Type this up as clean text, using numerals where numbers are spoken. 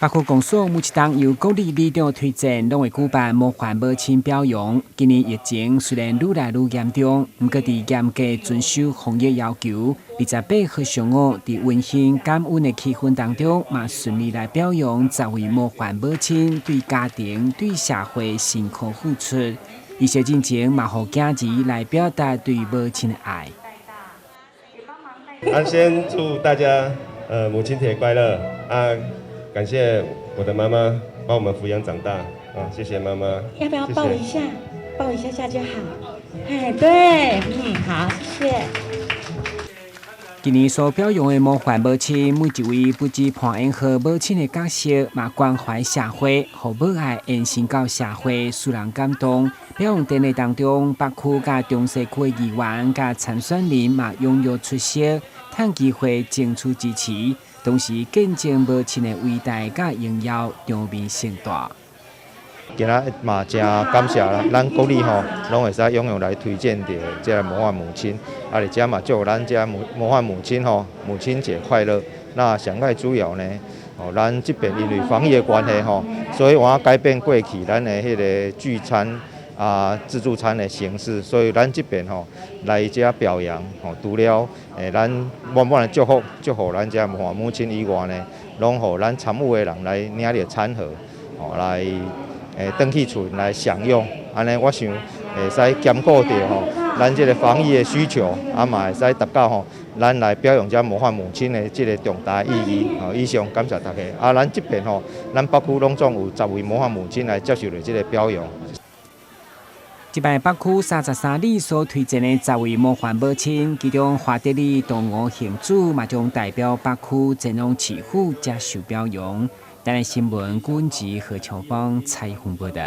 北區公所每一冬由國里里長推薦，攏會舉辦模範母親表揚。今年疫情雖然愈來愈嚴重，毋過佇嚴格遵守防疫要求，28號上午佇溫馨感恩的氣氛當中，嘛順利來表揚10位模範母親對家庭、對社會辛苦付出。儀式進前嘛，予囝兒來表達對母親的愛。啊，先祝大家母親節快樂啊！感謝我的媽媽把我們撫養長大啊！謝謝媽媽。要不要抱一下？抱一下下就好。哎，對，嗯，好，謝謝。今年所表揚的模範母親，每一位不只扮演好母親的角色，嘛關懷社會，予母愛延伸到社會，使人感動。表揚典禮當中，北區佮中西區的議員佮參選人嘛踴躍出席，趁機會爭取支持，同時見證母親的偉大佮榮耀，場面盛大。今仔嘛誠感謝啦，咱國里吼攏會使踴躍來推薦著這个模範母親，啊，而且嘛祝咱這模範母親吼母親節快樂。那上蓋主要呢，哦，咱這邊因為防疫的關係吼，所以我改變過去咱的彼个聚餐啊自助餐的形式，所以咱這邊吼來遮表揚吼，除了咱滿滿的祝福祝福咱這模範母親以外呢，攏予咱參與的人來領著餐盒，吼來轉去厝來享用，按呢我想會使兼顧著吼，咱這个防疫的需求，啊嘛會使達到吼，咱來表揚這模範母親的這个重大意義。吼，以上感謝大家。啊，咱這邊吼，咱北區攏總有10位模範母親來接受著這个表揚。這擺北區33里所推薦的10位模範母親，其中華德里東吳行主嘛將代表北區前往市府接受表揚。台視新聞，軍籍何秋芳採訪報道。